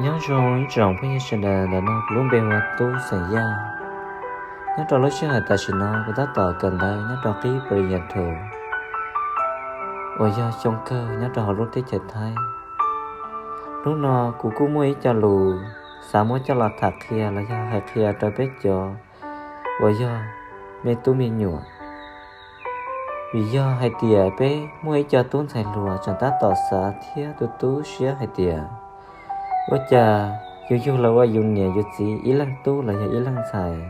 Nyob zoo ib tsoom phooj ywg sawv daws, ntawm no kuv lub npe hu ua Tub xeem Yaj. Nyob rau lub sij hawm tam sim no kuv tab tom kawm ntawv nyob rau qib pris nyiaj thu uas yog xyoo kawg nyob rau hauv lub teb chaws Thaib. Hnub no kuv kuj muaj ib co lus xav muab coj los tham qhia los yog hais qhia rau peb cov uas yog me tub me nyuam. Vim yog hais tias peb muaj ib co tub ntxhais hluas tseem tab tom xav thiab tu tu siab hais tias ua cas yus yug los ua yus niam yus txiv ib leeg tub los yog ib leeg ntxhais,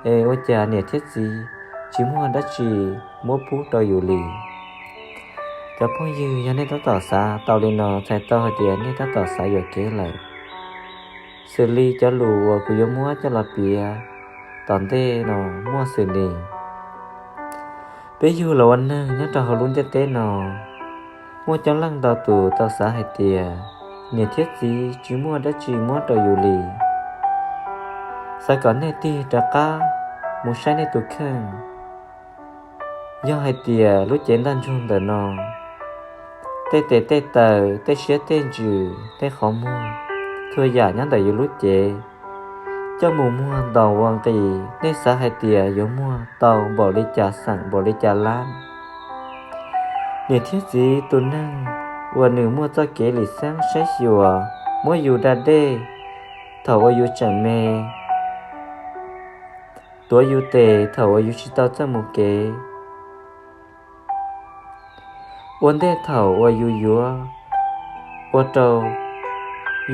es ua cas niam thiab txiv tsis muaj dab tsi muab pub rau yus li. Cov phooj ywg, yog nej tab tom xav tau li no txhais tau hais tias nej tab tom xav yuam kev lawm, xws li cov lus uas kuv yuav muab coj los piav tom ntej no muaj xws li peb yug los ua neeg nyob rau hauv lub ntiaj teb no, muaj coob leej ntau tus tau xav hais tias niam thiab txiv tsis muaj dab tsi muab rau yus li. Xav kom nej tig rov qab mus saib nej tus kheej. Yog hais tias lub cev ntaj ntsug ntawm no, tej tes tej taw, tej siab tej ntsws, tej qhov muag, txhua yam nyob ntawm yus lub cev coj mus muag ntaus ua nqis, nej xav hais tias yuav muag tau npaum li cas xeem npaum li cas lab? Niam thiab txiv tus neeg uas nws muaj txoj kev lim xeeb saib xyuas, muab yus da dej thaum uas yus tseem me, tuav yus tes thaum uas yus tsis tau txawj mus kev, ua ntej thaum uas yus yuav ua rau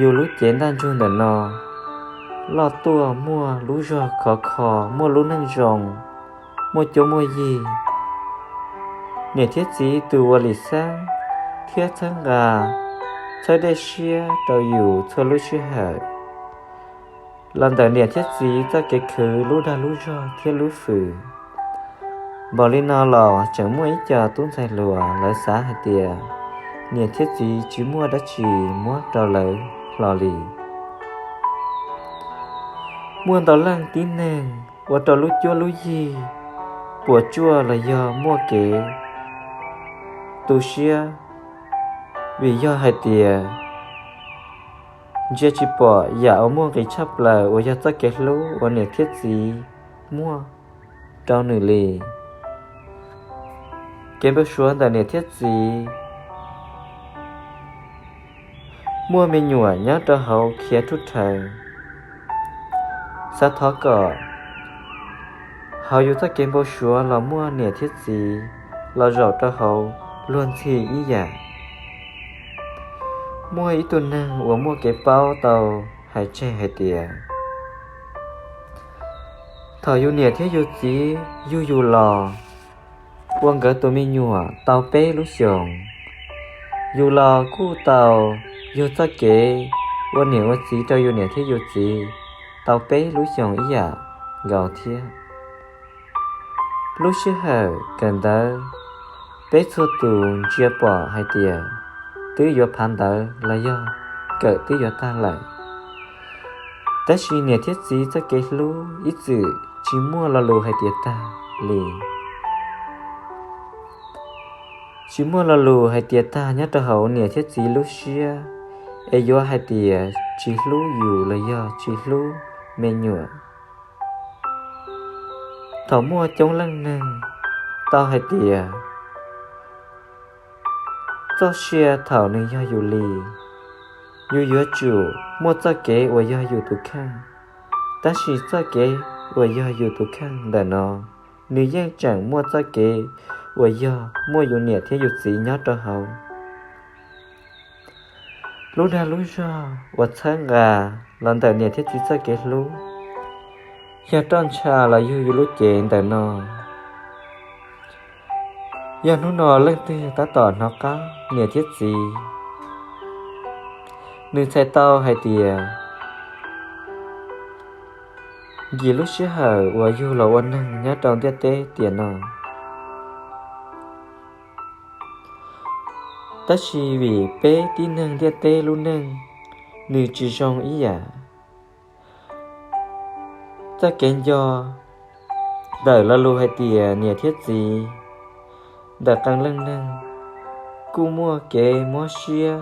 yus lub cev ntaj ntsug ntawm no loj tuaj muaj lub zog khov kho, muaj lub neej zoo, muaj cuab muaj yig. Niam thiab txiv tus uas lim xeeb thiab txhawb nqa, txhawb dej siab rau yus txhua lub sij hawm los ntawm niam thiab txiv txoj kev khwv lub dag lub zog thiab lub fwm. Npaum li no los tseem muaj ib co tub ntxhais hluas lawv xav hais tias niam thiab txiv tsis muaj dab tsi muab rau lawv hlo li. Muaj ntau leej tib neeg ua rau lub cuab lub yig puas tsuaj los yog muaj kev tu siab, vim yog hais tias ntsia tsis pom yam uas muaj nqis tshaj plaws uas yog txoj kev hlub uas niam thiab txiv muaj rau nws li. Kev npau suav ntawm niam thiab txiv muaj me nyuam nyob rau hauv khiav rhuj rhawv. Xav thov kom hauv yus txoj kev npau suav los muaj niam thiab txiv los zaum rau hauv luag ntxhi ib yam. Muaj ib tug neeg uas muaj kev paub tau hais tseg hais tias thaum yus niam thiab yus txiv yug yus los ua nkawd tus me nyuam tau peb lub xyoos, yus los kuj tau yug txoj kev ua niam ua txiv rau yus niam thiab yus txiv tau peb lub xyoos ib yam nkaus thiab. Lub sij hawm kawm ntawv, peb txhua tus ntsia pom hais tias twb yuav phav ntawv los yog kawm twb yuav tag lawm, tab sis niam thiab txiv txoj kev hlub ib txwm tsis muaj lo lus hais tias tag li. Tsis muaj lo lus hais tias tag nyob rau hauv niam thiab txiv lub siab, es yuav hais tias tsis hlub yus los yog tsis hlub me nyuam. Thaum muaj coob leej neeg tau hais tias txoj sia thaum nws yog yus li, yus yuav tsum muaj txoj kev uas yog yus tus kheej. Tab sis txoj kev uas yog yus tus kheej ntawm no, nws yeej tseem muaj txoj kev uas yog muaj yus niam thiab yus txiv nyob rau hauv. Lub dag lub zog uas txhawb nqa los ntawm niam thiab txiv txoj kev hlub, yog roj ntsha los yug yus lub cev ntawm no. Yog hnub no leej twg tab tom hnov qab niam thiab txiv, nws txhais tau hais tias ncig lub sij hawm uas yug los ua neeg nyob rau ntiaj teb tiam no. Tab sis vim peb tib neeg ntiaj teb lub neej nws tsis zoo ib yam. Txoj kev nco ntawm lo lus hais tias niam thiab txiv ntawm qee leej neeg kuj muaj kev mob siab,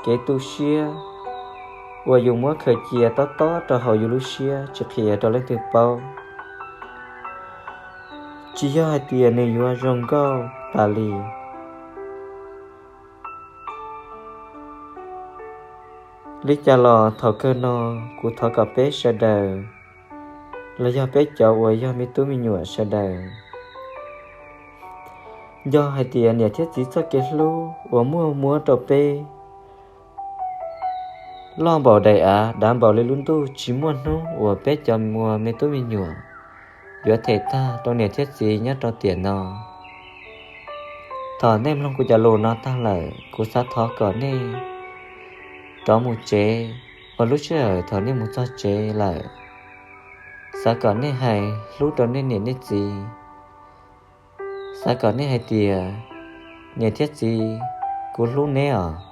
kev tu siab, uas yus muab khaws cia tob tob rau hauv yus lub siab tsis qhia rau leej twg paub. Tsis yog hais tias nws yuav zoo nkauj tas li. Li cas los thaum kawg no, kuv thov kom peb sawv daws, los yog peb cov uas yog me tub me nyuam sawv daws, yog hais tias niam thiab txiv txoj kev hlub uas muaj muab rau peb loj npaum daim av, dav npaum li lub ntuj, tsis muaj hnub uas peb cov uas me tub me nyuam yuav them tag rau niam thiab txiv nyob rau tiam no. Thaum nej mloog kuv cov lus no tag lawm, kuv xav thov kom nej rov mus tsev, uas lub sij hawm thaum nej mus txog tsev lawm, xav kom nej hais hlub rau nej niam nej txiv. Xav kom nej hais tias, niam thiab txiv, kuv hlub neb os.